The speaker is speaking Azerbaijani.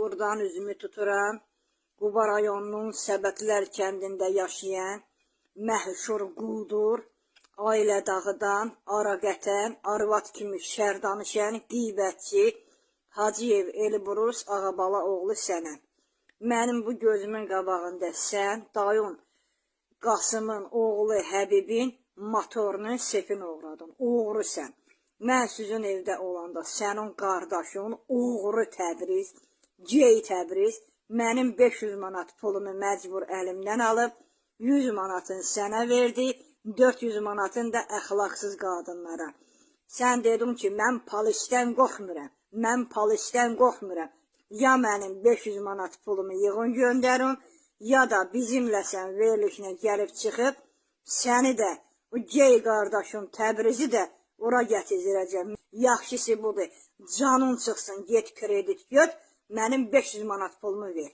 Buradan üzümü tuturam. Quba rayonunun Səbətlər kəndində yaşayan məhşur quldur, ailə dağıdan, araqətən, arvad kimi şər danışan, qeybətçi Hacıyev Elbrus Ağabala oğlu sənəm. Mənim bu gözümün qabağında sən, dayın Qasımın oğlu Həbibin motorunun sefini oğradın. Oğru sən. Mən sizin evdə olanda sənin qardaşın oğru Təbriz, Cey Təbriz mənim 500 manat pulumu məcbur əlimdən alıb 100 manatını sənə verdi, 400 manatını da əxlaqsız qadınlara. Sən dedim ki, mən polisdən qorxmuram. Mən polisdən qorxmuram. Ya mənim 500 manat pulumu yığın göndərin, ya da bizimlə sən verilişinə gəlib çıxıb səni də o gey qardaşım Təbrizi də ora gətirəcəm. Yaxşısı budur. Canın çıxsın, get kredit göt, mənim 500 manat pulumu ver.